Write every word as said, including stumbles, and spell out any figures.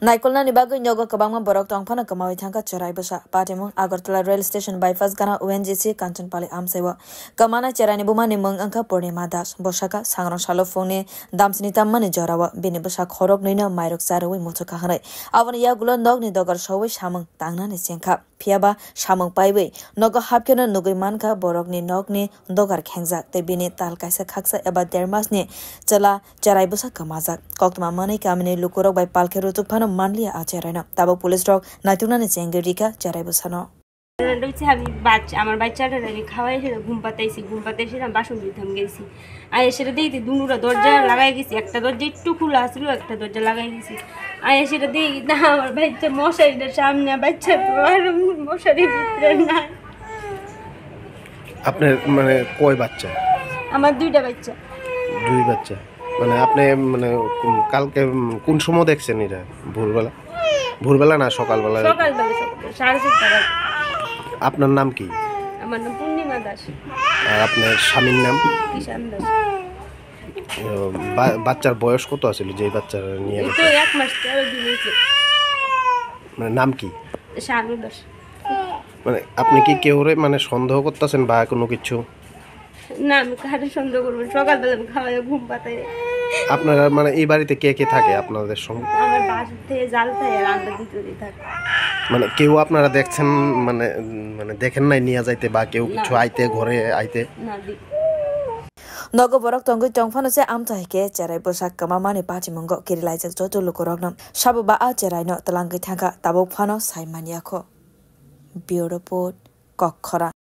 Naikolnani bagwi nogo kwbangma borok tongphano kwmawi thangkha cherai bwsa. Patimung Agartala rail station bypass gana O N G C Kanchanpali amchaio. Kwmana cheraini bumani mung wngkha Purnima Das. Bwsakha sangrong salo phungni damsini tammani jorao bini bwsa khoroknwino mairok charwi muchukha hwnwi. Aboni yagulo nokni dogar sowi samung tangnani chengkha. Phiyaba samung paiwi nogo hapkheno nugwi mankha borokni nokni dogar khengjak tei bini tal kaisa khaksa eba der masni chwla cherai bwsa kwmajak. Koktwma manwi kamini lukurok bai palkhe ruchuk phano manliya a cheraino. Tabuk police rok naituknani chengwi rikha cherai bwsano. আমি বাচ্চা, আমার বাচ্চাটারে আমি খাওয়াই এসে ঘুম পাতাইছি, ঘুম পাতাইছিলাম, বাসন ধুইতাম গেছি। আই এসে দেখি দুনুরা দরজা লাগাই গেছি, একটা দরজা একটু খোলা আছিল, একটা দরজা লাগাই গেছি। আই এসে দেখি না, আমার বাচ্চা মশারিটার সামনে, বাচ্চা তো আর মশারির ভিতরে নাই। আপনার মানে কয় বাচ্চা? আমার দুইটা বাচ্চা। দুই বাচ্চা। মানে আপনি মানে কোন- কালকে উম, কোন সময় দেখছেন এটা? ভোরবেলা? ভোরবেলা না সকালবেলা? সকালবেলা, সকালবেলা সাড়ে সাতটা বাজে। আপনার নাম কি? আমার নাম পূর্ণিমা দাস। আর আপনার স্বামীর নাম? কিষান দাস। ও, বা- বাচ্চার বয়স কত আছিল যে বাচ্চা নিয়ে এই গেছে? তো এক মাস তেরো দিন হয়েছে। মানে নাম কি? শানু দাস। মানে আপনি কি কেউরে মানে সন্দেহ করতেছেন বা কোনো কিছু? না, আমি কারে সন্দেহ করবো? সকালবেলা আমি খাওয়াই ঘুম পাতাই। আপনারা মানে এই বাড়িতে কে কে থাকে আপনাদের সঙ্গে? আমার বাসা থেকে জাল থাকে আর আমরা ভিতরে থাকি। মানে কেউ আপনারা দেখছেন মানে উম, মানে দেখেন নাই নিয়ে যাইতে বা কেউ কিছু আইতে ঘরে আইতে? না দি। Nogo borok tongwi tongphano se amtwi hai khe cherai bwsa kwmamani pachimungo kirilaijak joto lukurokno. Sabo ba a cheraino twlangwi thangkha, tabuk phano sai manyakho. Bureau Report, Kokkhora.